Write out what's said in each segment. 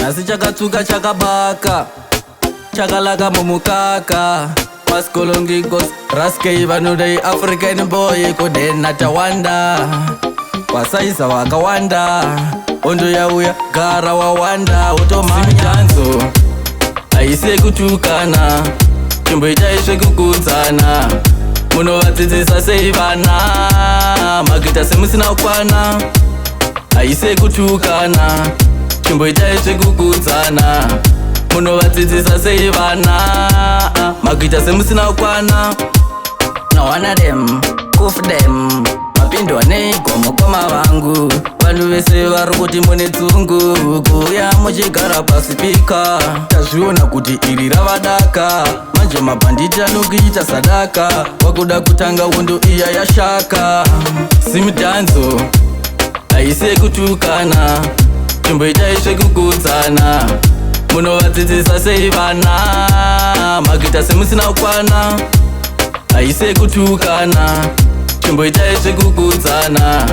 Nhasi chakatsuka chakabaka, chakalaka mumukaka. Maskolongikos raskei vanodai African boy kudena tawanda wasaiza wakawanda ondo yauya gara wawanda utomhanyanzo haisi yekutukana, chimboitai zvekukudzana. Munovadzidzisa sei vana makuita semusina kukwana? Haisi yekutukana, chimboitai zvekukudzana. Munovadzidzisa sei vana makuita semusina kukwana? Nawana them kuf them mapindwa negomo koma vangu. Vanhu vese vari kuti mune dzungu, kuuya muchigara pasipika. Tazviona kuti iri ravadaka, manje mabhanditi anokuita sadaka. Wakuda kutanga hondo iya yashaka. Zimdancehall haisi yekutukana, chimboitai zvekukudzana. Munovadzidzisa sei vana makuita semusina kukwana? Haisi yekutukana, chimboitai zvekukudzana.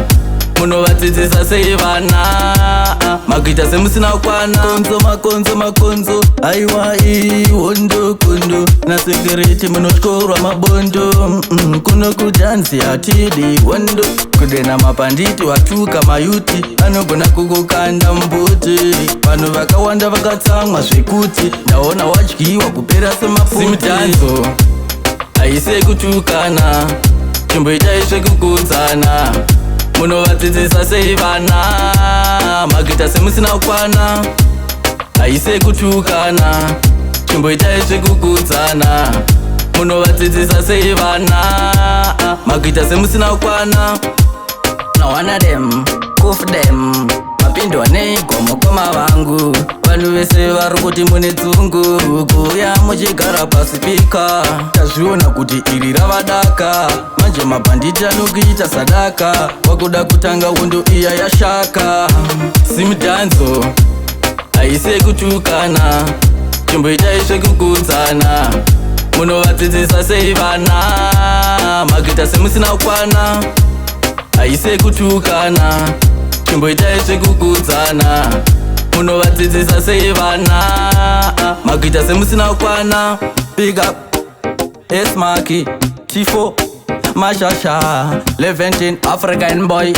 Munovadzidzisa sei vana makuita semusina kukwana? Konzo makonzo makonzo, aiwa ihondo kondo nasekereti munotyorwa mabondo. Kuno kudhanzi hatidi hondo. Kudena mapanditi watuka mayuti, anogona kukukanda mbuti. Vanhu vakawanda vakatsamwa zvekuti ndaona wadyiwa kupera semaputi. Zimdancehall haisi yekutukana, chimboitai zvekukudzana. Munovadzidzisa sei vana makuita semusina kukwana? Haisi yekutukana, chimboitai zvekukudzana. Munovadzidzisa sei vana makuita semusina kukwana? Nawana them kuf them mapindwa negomo koma vangu. Vanhu vese vari kuti mune dzungu, kuuya muchigara pasipika. Tazviona kuti iri ravadaka, manje mabhanditi anokuita sadaka. Wakuda kutanga hondo iya yashaka. Zimdancehall haisi yekutukana, chimboitai zvekukudzana. Munovadzidzisa sei vana makuita semusina kukwana? Haisi yekutukana, chimboitai zvekukudzana. Munovadzidzisa sei vana makuita semusina kukwana? Big up Esmaki Tifo Mashasha 11 African boy.